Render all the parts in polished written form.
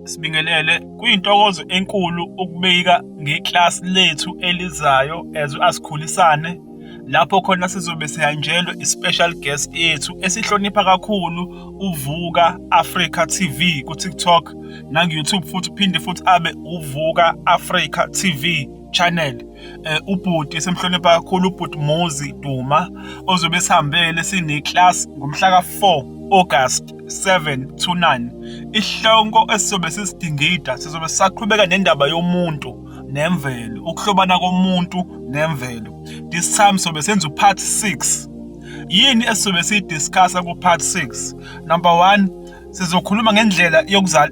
Sibingelele, kuyintokozo enkulu ukubika ngeklasi lethu elizayo as Asikhulisane, lapho khona sizobe sihanjelwe i-special guest yethu esihlonipha kakhulu, uVuka Africa TV ku-TikTok naku-YouTube, futhi uphinde futhi abe uVuka Africa TV channel. Ubhuti esimhlonipha kakhulu, ubhuti Muzi Duma, ozobe sihambele sine-class ngomhla ka-4 August 7 to 9. Isihloko esizobe sisidingida, sizobe sisaqhubeka nendaba yomuntu nemvelo, ukuhlobana komuntu nemvelo. This time sobe senza u-part 6. Yini esizobe siyi-discussa ku-part 6? Number 1, sizokhuluma ngendlela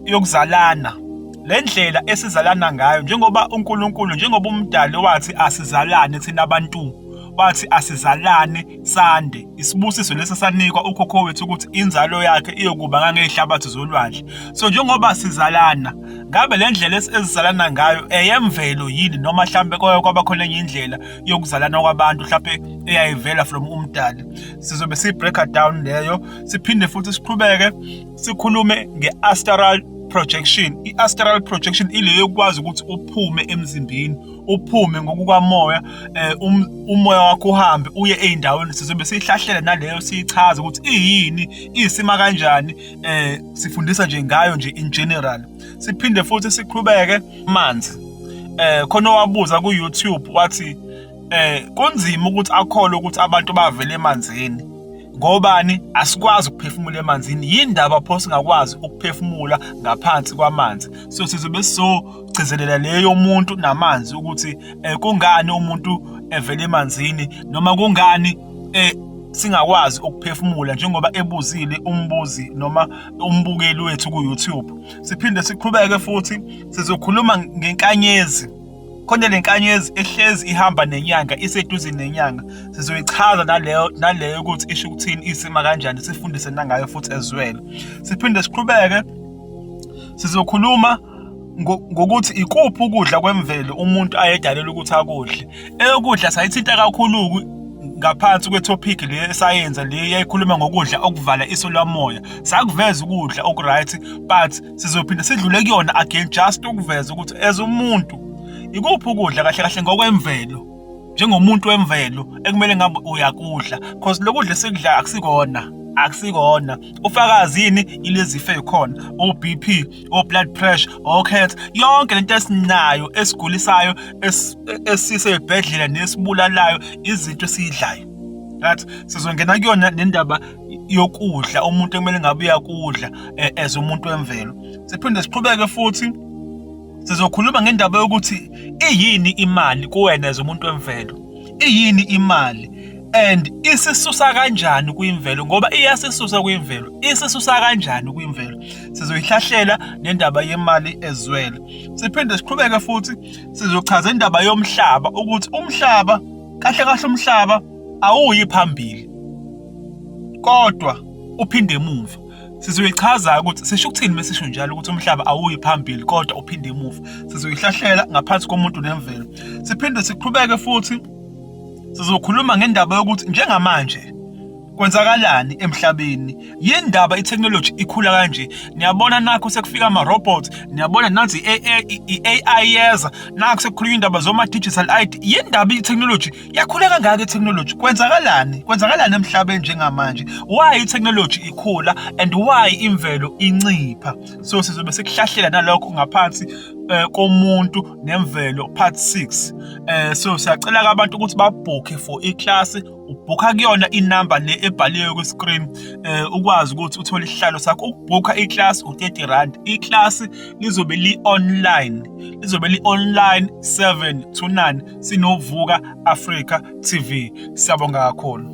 yokuzalana, le ndlela esizalana ngayo, njengoba uNkulunkulu, njengoba umdali wathi asizalane thina abantu, wathi asizalane sande. Isibusiso lesi sanikwa ukhokho wethu ukuthi inzalo yakhe iyokuba ngangezihlabathi zolwandle. So njengoba sizalana, ngabe le ndlela esizalana ngayo eyemvelo yini, noma mhlambe kwaba khona enye indlela yokuzalana kwabantu mhlambe eyayivela from umdali? Sizobe siyi-break down leyo. Siphinde futhi siqhubeke sikhulume nge-astral projection. I-astral projection ile yokwazi ukuthi uphume emzimbeni, uphume ngokukamoya, umoya wakho uhambe uye ey'ndaweni. Sizobe siyihlahlela naleyo, siyichaza ukuthi iyini, iyisima kanjani, sifundisa nje ngayo nje in general. Siphinde futhi siqhubeke manzi. Khona owabuza ku-YouTube, wathi kunzima ukuthi akholwe ukuthi abantu bavele emanzini. Ngobani? Asikwazi ukuphefumula emanzini. Yindaba pho singakwazi ukuphefumula ngaphansi kwamanzi? So sizobe sizogcizelela leyo muntu namanzi, ukuthi kungani umuntu evele emanzini, noma kungani singakwazi ukuphefumula, njengoba ebuzile umbuzi noma umbukeli wethu ku-YouTube. Siphinde siqhubeke futhi, sizokhuluma ngenkanyezi. Khona le nkanyezi ehlezi ihamba nenyanga, iseduze nenyanga. Sizoyichaza naleyo ukuthi isho ukuthini, isima kanjani, sifundise nangayo futhi as well. Siphinde siqhubeke, sizokhuluma ngokuthi ikuphi ukudla kwemvelo umuntu ayedalelwe ukuthi akudle. Eyokudla sayithinta kakhulu ngaphansi kwe-topic le esayenza, le yayikhuluma ngokudla okuvala iso lwamoya. Sakuveza ukudla oku-right, but sizophinde sidlule kuyona again, just ukuveza ukuthi as umuntu ikuphi ukudla kahle kahle ngokwemvelo, njengomuntu wemvelo, ekumele ngabe uyakudla, cause lokudla esikudla akusikona. Ufakazi yini? Ilezi zifo ey'khona, o-BP, o-blood pressure, o-cancer, yonke lento esinayo esigulisayo, esisey'bhedlela nesibulalayo, izinto esiyidlayo. Right, sizongena kuyona nendaba yokudla umuntu ekumele ngabe uyakudla as umuntu wemvelo. Siphinde siqhubeke futhi, sizokhuluma ngendaba yokuthi iyini imali kuwena as umuntu wemvelo, iyini imali and isisusa kanjani kwimvelo, ngoba iyasisusa kwimvelo. Isisusa kanjani kwimvelo? Sizoyihlahlela nendaba yemali as well. Siphinde siqhubeke futhi, sizochaza indaba yomhlaba, ukuthi umhlaba kahle kahle, umhlaba awuyi phambili kodwa uphinde emuva. Sizoyichaza ukuthi sisho ukuthini mesisho njalo, ukuthi umhlaba awuyi phambili kodwa uphinde emuva. Sizoyihlahlela ngaphansi komuntu nemvelo. Siphinde siqhubeke futhi, sizokhuluma ngendaba yokuthi njengamanje kwenzakalani emhlabeni, yindaba i-technology ikhula kanje. Niyabona nakho sekufika ama-robots, niyabona nansi i-AI yeza, nakho sekukhulunywa indaba zoma-digital ID. Yindaba i-technology yakhula kangaka i-technology? Kwenzakalani, kwenzakalani emhlabeni njengamanje? Why i-technology ikhula and why imvelo incipha? So sizobe sikuhlahlela nalokho ngaphansi komuntu nemvelo part 6. So siyacela abantu ukuthi babhukhe for i-class. Ubhukha kuyona inamba le ebhaliwe ku-screen, ukwazi ukuthi uthole isihlalo sakho. Ukubhukha i-class u-R30. I-class lizobe li-online, lizobe li-online 7 to 9, sinoVuka Africa TV. Siyabonga kakhulu.